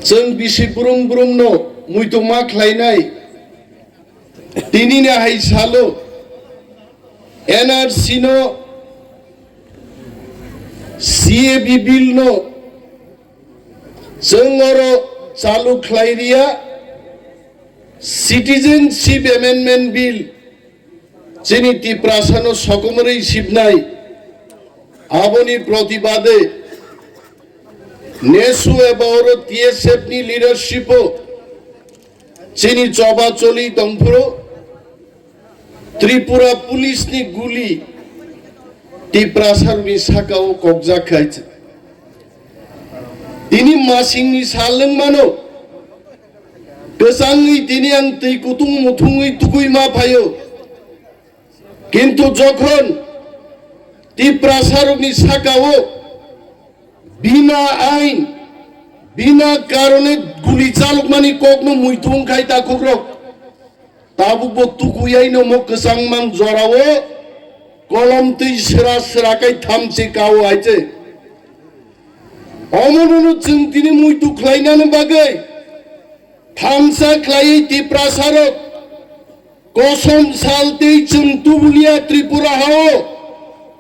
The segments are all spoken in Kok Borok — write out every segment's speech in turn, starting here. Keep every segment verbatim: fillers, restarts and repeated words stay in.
Chwng bisi brum brumno muitu ma khlainai. Tinini hai salo N R C no, C A B bill no chwng oro chalu khlai riya, Citizenship Amendment Bill chini Tiprasano sokomorwi sibnai, aboni protibade nesu eba oro T S F ni leadership o chini choba choli tongphuru Tripura police ni guli Tiprasarokni sakao kokjak khai. Tini masingni sal wng mano, kwchangwi tini ang twi kutung muthungwi tugwi ma phaio. Kintu jokhon Tiprasarokni sakao bina ain, bina karone guli chalokmani kokno muitu wng khai takhukrok, tabukbo tukuyaino mo kwchangmang jorao kolom twi sra sra khai thamchi kao hai se. Omonono chwng tini muitu khlainani bagwi thamsa khlaiwi Tiprasarok kosom sal tei chwng tubulia Tripura hao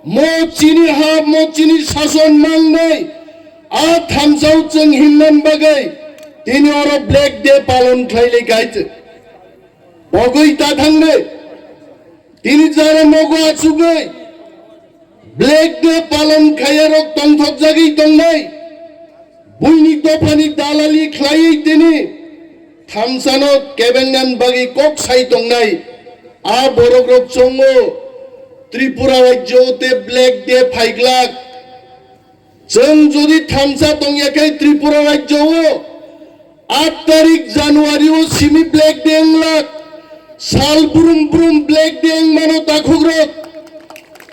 mo chini ha, mo chini sason mangnai, a thamsao chwng himnan bagwi tini oro Black Day palon khlai lai khai se. Bogwi ta thangde. Tini jara nogo achugwi Black Day palon khaiyarok tongthokjagwi tongnai. Buini dophani dalali khlaiwi tini thamsano kebengnan bagwi kok sai tongnai. A borokrok chongo Tripura rajyo te Black Day phaiglak. Chwng jodi thamsa tongya khe Tripura rajyo o aat tarik January o simi Black Day wnglak, sal brum brum Black Day wngmano takhukrok.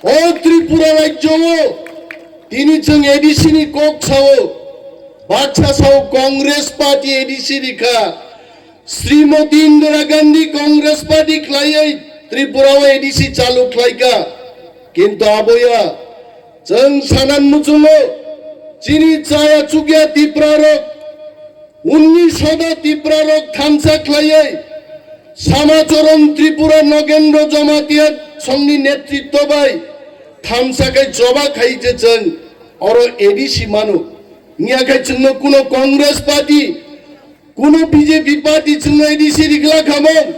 O Tripura rajyo o tini chwng A D C ni kok sao, baksa sao Congress party A D C rikha, Srimati Indira Gandhi Congress party khlaiwi Tripura o A D C chalu khlaika, kintu aboya chwng sanan muchungo chini chaya chukya Tipra rok, unni soda Tipra rok thamsa khlaiwi Samacharan Tripura Nogendra Jamatia songni netritto bai thamsa khai choba khai je chwng oro A D C mano. Niya khai chwngno kuno Congress party, kuno B J P party chwngno A D C rikla khamong.